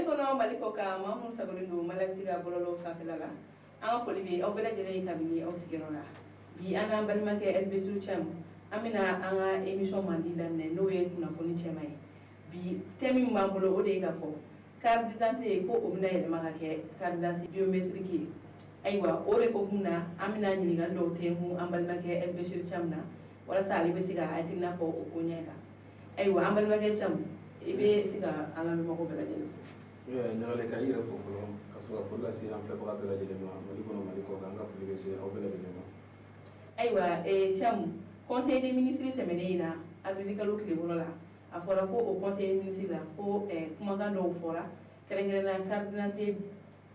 Mali kɔnɔ, Mali kɔ kan, maa minnu sagolen don Malakiti ka bɔlɔlɔw sanfɛla la, an ka foli bɛ aw bɛɛ lajɛlen ye kabini aw sigiyɔrɔ la. Bi, an n'an balimakɛ Elbesiru Cam, an bɛna an ka émission mandi daminɛ, n'o ye kunnafoni cɛman ye. Bi, thème min b'an bolo, o de ye k'a fɔ carte d'identité, ko o bɛna yɛlɛma ka kɛ carte d'identité biométrique ye. Ayiwa, o de hukumu na, an bɛna ɲininkali dɔw tɛnku an balimakɛ Elbesiru Cam na, walasa ale bɛ se ka hakilina fɔ o ko ɲɛ kan. Ayiwa, an balimakɛ Cam, i bɛ se ka an lamɛnbagaw bɛɛ lajɛlen fo. Ɲagale, ka i yɛrɛ fo fɔlɔ, ka sɔrɔ ka foli lase an filɛbaga bɛɛ lajɛlen ma, Mali kɔnɔ, Mali kɔ kan. An ka foli bɛ se aw bɛɛ lajɛlen ma. Ayiwa, Cam, conseil des ministres tɛmɛnen in na, avril kalo tile 4 la, a fɔra ko o conseil des ministres la, ko kumakan dɔw fɔra, kɛrɛnkɛrɛnnenya carte d'identité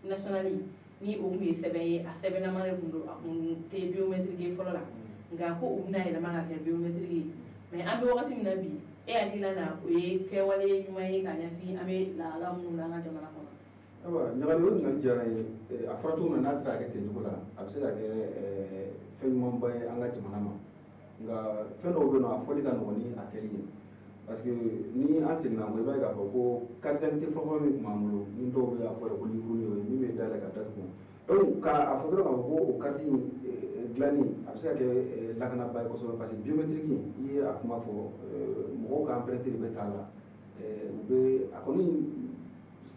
nationale, ni o kun ye sɛbɛn ye, a sɛbɛnnama de kun don, a kun tɛ biométrique ye fɔlɔ la, nka ko u bɛna yɛlɛma ka kɛ biométrique ye. Mais an bɛ wagati min na bi, e hakilina na, o ye kɛwale ɲuman ye ka ɲɛsin an bɛ lahala minnu na an ka jamana kɔnɔ? Ayiwa Ɲagali, o ɲininkali diyara n ye. A fɔra cogo min na, n'a sera ka kɛ ten cogo la, a bɛ se ka kɛ fɛn ɲumanba ye an ka jamana ma. Nka fɛn dɔw bɛ yen nɔ, a fɔli ka nɔgɔn ni a kɛli ye, parce que ni an seginna kɔ, i b'a ye k'a fɔ ko carte d'identité fɔlɔfɔlɔ min tun b'an bolo, ni dɔw bɛ a fɔ yɛrɛ ko livre, o ye min bɛ dayɛlɛ ka datugu. Donc k'a fɔ dɔrɔn k'a fɔ ko o carte in dilanni, a bɛ se ka kɛ lakanaba ye kosɛbɛ, parce que biométrique, i ye a kuma fɔ, mɔgɔw ka empreinte de bɛ t'a la. U bɛ a kɔni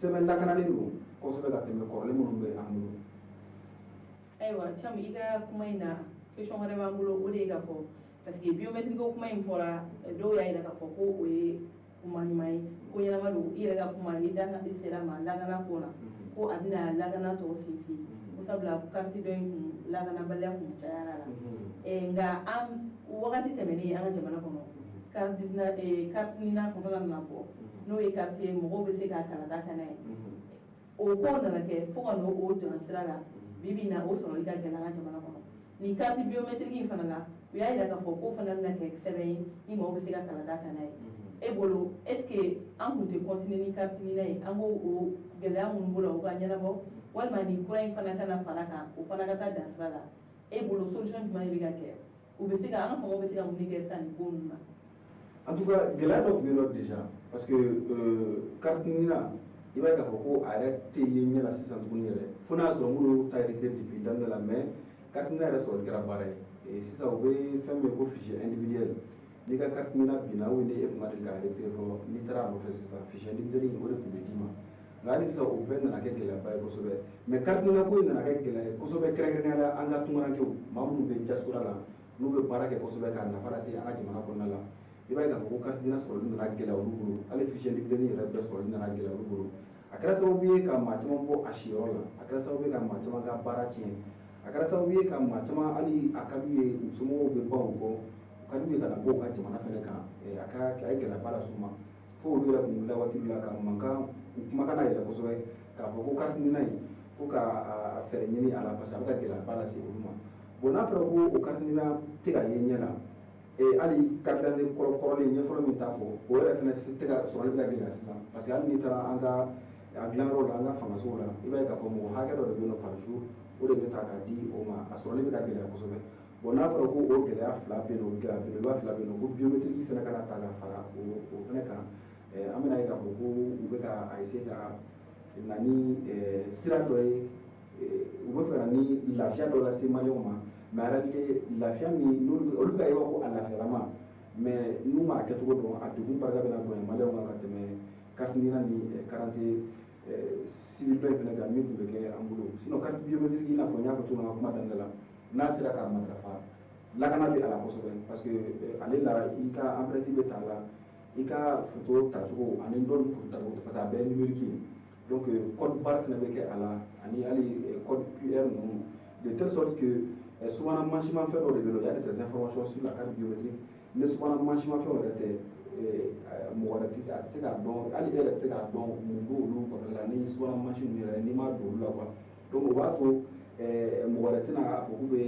sɛbɛn lakanalen don kosɛbɛ ka tɛmɛ kɔrɔlen minnu bɛ an bolo. Ayiwa Cam, i ka kuma in na, question wɛrɛ b'an bolo, o de ye k'a fɔ, parce que biométrique ko kuma in fɔra, dɔw y'a jira k'a fɔ ko o ye kuma ɲuman ye, ko ɲɛnama don. I yɛrɛ ka kuma, i da i sera ma lakana ko la, ko a bɛna lakana tɔ sinsin, ko sabula carte dɔ in kun lakanabaliya kun cayara la. Nka an wagati tɛmɛnen, an ka jamana kɔnɔ, carte NINA kun nana bɔ, n'o ye carte ye mɔgɔw bɛ se ka kalata kɛ n'a ye. O ko nana kɛ fo ka n'o o jɔ sira la. Bi bi in na, o sɔrɔli ka gɛlɛn an ka jamana kɔnɔ. Nin carte biométrique in fana la, u y'a jira k'a fɔ k'o fana bɛna kɛ sɛbɛn ye ni maaw bɛ se ka kalata kɛ n'a ye. E bolo, est ce que an kun tɛ continuer ni carte NINA ye, an k'o o gɛlɛya minnu b'o la, o ka ɲɛnabɔ, walima nin kura in fana kana fara kan, o fana ka taa dan sira la? E bolo, solution jumɛn de bɛ ka kɛ, u bɛ se ka, an ka faamaw bɛ se ka mun de kɛ sisan nin ko ninnu na? En tout cas, gɛlɛya dɔ tun bɛ yen nɔ déjà, parce que carte NINA, i b'a ye k'a fɔ ko a yɛrɛ tɛ ye ɲɛ la sisan tuguni yɛrɛ, fo n'a y'a sɔrɔ minnu ta hérité depuis daminɛ la. Mais carte NINA yɛrɛ sɔrɔli kɛra baara ye. Sisan u bɛ fɛn min ye ko fichier individuel, n'i ka carte NINA binna, ou ni e tun ma deli k'a retirer fɔlɔ, n'i taara a nɔfɛ sisan, fichier individuel in, o de tun bɛ d'i ma. Nka hali sisan, o bɛɛ nana kɛ gɛlɛyaba ye kosɛbɛ. Mais carte NINA ko in nana kɛ gɛlɛya ye kosɛbɛ, kɛrɛnkɛrɛnnenya la an ka tunkarankew, maa minnu bɛ diaspora la, n'u bɛ baara kɛ kosɛbɛ k'a nafa lase an ka jamana kɔnɔna la. I b'a ye k'a fɔ ko carte NINA sɔrɔli nana gɛlɛya olu bolo, hali fichier individuel yɛrɛ bɛɛ sɔrɔli nana gɛlɛya olu bolo. A kɛra sababu ye ka maa caman bɔ a siyɔrɔ la, a kɛra sababu ye ka maa caman ka baara tiɲɛ, a kɛra sababu ye ka maa caman, hali a ka d'u ye, u somɔgɔw bɛ ban u kɔ, u ka d'u ye ka na bɔ u ka jamana fɛnɛ kan. A kɛra, a ye gɛlɛyaba las'u ma, fo olu yɛrɛ kun wulila waati dɔ la ka mankan, u kumakan na yɛlɛ kosɛbɛ k'a fɔ ko carte NINA in, ko ka a fɛɛrɛ ɲini a la, parce que a bɛ ka gɛlɛyaba lase olu ma. Bon, n'a fɔra ko o carte NINA tɛ ka ye ɲɛ la, hali carte d'identité kɔrɔ kɔrɔlen ɲɛ fɔlɔ min t'a fɔ, o yɛrɛ fɛnɛ tɛ ka sɔrɔli bɛ ka gɛlɛya sisan, parce que hali n'i taara an ka a dilanyɔrɔ la, an ka fangasow la, i b'a ye k'a fɔ mɔgɔ hakɛ dɔ de bɛ yen nɔ par jour, o de bɛ ta k'a di o ma. A sɔrɔli bɛ ka gɛlɛya kosɛbɛ. Bon, n'a fɔra ko o gɛlɛya fila bɛ yen nɔ, o gɛlɛya belebeleba fila bɛ yen nɔ, ko biométrique fɛnɛ kana ta ka fara o fɛnɛ kan, an bɛna ye k'a fɔ ko u bɛ ka a essayer ka na ni sira dɔ ye, u bɛ fɛ ka na ni lafiya dɔ lase maliyɛnw ma. Mais en réalité, lafiya min n'olu olu bɛ ka ye ko a lafiyalama, mais n'u m'a kɛcogo dɔn, a degun barika bɛna bonya maliyɛnw kan ka tɛmɛ carte NINA ni carte civile dɔ in fɛnɛ kan min tun bɛ kɛ an bolo. Sinon carte biométrique, i n'a fɔ n y'a fɔ cogo min na ka kuma daminɛ la, n'a sera ka matarafa, lakana bɛ a la kosɛbɛ, parce que ale la, i ka empreinte bɛ ta a la, i ka photo tacogo ani dɔw ni photo tacogo, parce que a bɛɛ ye numérique ye. Donc code barre fɛnɛ bɛ kɛ a la, ani hali code QR ninnu, de telle sorte que subahana mansimafɛn dɔ de bɛ yen nɔ, il y a des informations sur la carte biométrique. Ni subahana mansimafɛnw yɛrɛ tɛ, mɔgɔ wɛrɛ tɛ se, a tɛ se k'a dɔn, hali e yɛrɛ tɛ se k'a dɔn mun b'olu kɔfɛla la ni subahana mansin ninnu yɛrɛ n'i ma don olu la quoi. Donc o b'a to mɔgɔ wɛrɛ tɛna a fɔ k'u bɛ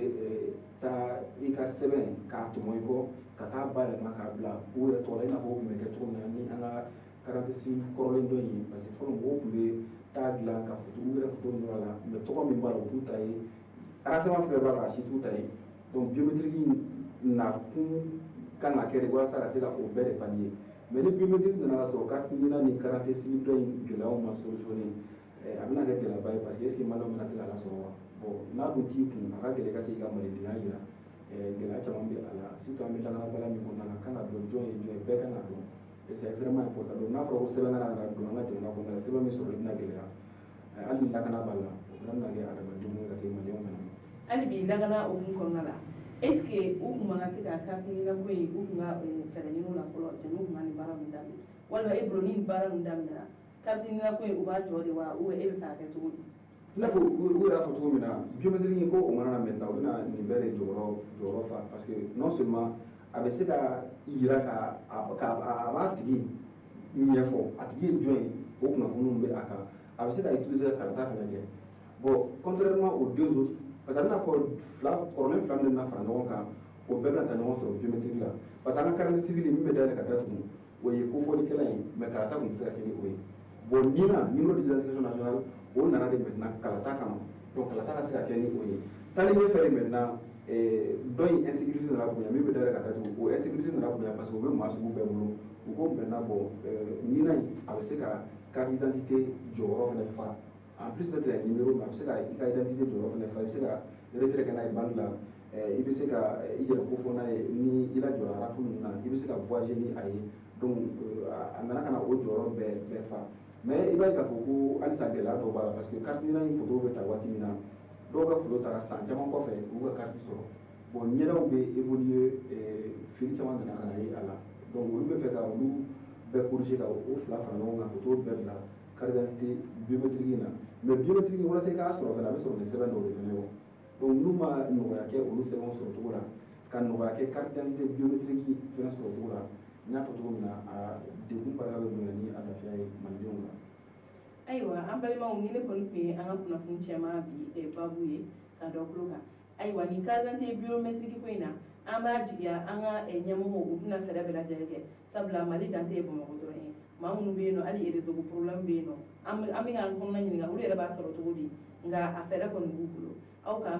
taa i ka sɛbɛn k'a tɔmɔ i kɔ ka taa bayɛlɛma k'a bila u yɛrɛ tɔgɔ la, i n'a fɔ o tun bɛ kɛ cogo min na ni an ka carte civile kɔrɔlen dɔ in ye, parce que fɔlɔ mɔgɔw tun bɛ taa dilan ka photo, u yɛrɛ photo nɔrɔ a la, mais tɔgɔ min b'a la, o t'u ta ye, renseignement fɛn b'a la, a si t'u ta ye. Donc biométrique nakun kan ka kɛ de walasa ka se ka o bɛɛ de pallier. Mais ni biométrique nana ka sɔrɔ carte NINA ni carte civile dɔ in gɛlɛyaw ma solutionné, a bɛna kɛ gɛlɛyaba ye, parce que est ce que maliyɛnw bɛna se k'a lasɔrɔ wa? Bon, n'a dun t'i kun, a ka gɛlɛn ka se k'i ka malidenya yira. Gɛlɛya caman bɛ a la, surtout an bɛ lakanabaliya min kɔnɔna na, kan ka dɔn jɔn ye jɔn ye, bɛɛ kan ka dɔn, et c'est extrêmement important. Donc n'a fɔra ko sɛbɛn kana na don an ka jamana kɔnɔna la, sɛbɛn min sɔrɔli bɛna gɛlɛya, hali ni lakana b'a la, o fana bɛna kɛ adamadenw ye ka se maliyɛnw fana ma. Hali bi lakana hukumu kɔnɔna la, est ce que u kun man kan tɛ ka carte NINA ko in, u kun ka fɛɛrɛ ɲini o la fɔlɔ janni u kun ka nin baara ninnu daminɛ, walima e bolo ni nin baara ninnu daminɛna, carte NINA ko in, u b'a jɔ de wa, ou e bɛ fɛ a kɛ cogo di? I n'a fɔ u yɛrɛ y'a fɔ cogo min na, biométrique ko o mana na maintenant, u bɛna nin bɛɛ de jɔyɔrɔ fa, parce que non seulement a bɛ se ka yira ka a b'a tigi ɲɛfɔ a tigi ye jɔn ye, o kunnafoniw bɛ a kan, a bɛ se ka utiliser ka kalata fana kɛ. Bon, contrairement aux deux autres, parce que a bɛna fɔ fila kɔrɔlen fila min bɛna fara ɲɔgɔn kan, o bɛɛ bɛna taa ɲɔgɔn sɔrɔ biométrique la, parce que an ka carte civile min bɛ dayɛlɛ ka datugu, o ye kofɔlikɛla ye, mais kalata tun tɛ se ka kɛ ni o ye. Bon, NINA, numéro d'identification nationale, o nana de maintenant kalata kama, donc kalata ka se ka kɛ ni o ye. Taalen ɲɛfɛ de maintenant, dɔ in insécurité nana bonya, min bɛ dayɛlɛ ka datugu, o insécurité nana bonya, parce que o bɛ maa sugu bɛɛ bolo. U ko maintenant, bon, NINA in, a bɛ se ka carte d'identité jɔyɔrɔ fana fa, en plus d'être un numéro, mais a bɛ se ka i ka identité jɔyɔrɔ fana fa. I bɛ se ka retrait kɛ n'a ye banque la, i bɛ se ka i yɛrɛ kofɔ n'a ye ni i lajɔra rafle ninnu na, i bɛ se ka voyager ni a ye. Donc a nana ka na o jɔyɔrɔ bɛɛ fa. Mais i b'a ye k'a fɔ ko halisa gɛlɛya dɔw b'a la, parce que carte NINA in photo bɛ ta waati min na, dɔw ka photo taara san caman kɔfɛ u ka carte sɔrɔ. Bon, ɲɛdaw bɛ évoluer, fili caman nana ka na ye a la. Donc olu bɛ fɛ ka olu bɛɛ corriger, ka o fila fara ɲɔgɔn kan, photo bɛɛ bila carte d'identité biométrique in na. Mais biométrique, walasa i k'a sɔrɔ fana, a bɛ sɔrɔ ni sɛbɛn dɔw de fana ye. Donc n'u ma nɔgɔya kɛ olu sɛbɛnw sɔrɔ cogo la, ka nɔgɔya kɛ carte d'identité biométrique fana sɔrɔ cogo la, n y'a fɔ cogo min na, a degun barika bɛ bonya ni a lafiya ye malidenw kan. Ayiwa, an balimaw, ni ne kɔni tun ye an ka kunnafoni cɛman bi babu ye ka dɔ tulo kan. Ayiwa, nin carte d'identité biométrique ko in na, an b'a jigiya an ka ɲɛmɔgɔw, u bɛna fɛɛrɛ bɛɛ lajɛlen kɛ, sabula Mali dan tɛ Bamakɔ dɔrɔn ye. Maa minnu bɛ yen nɔ, hali réseau ko problème bɛ yen nɔ, an bɛ k'an kɔnɔna ɲininka olu yɛrɛ b'a sɔrɔ cogo di, nka a fɛɛrɛ kɔni b'u bolo. Aw k'an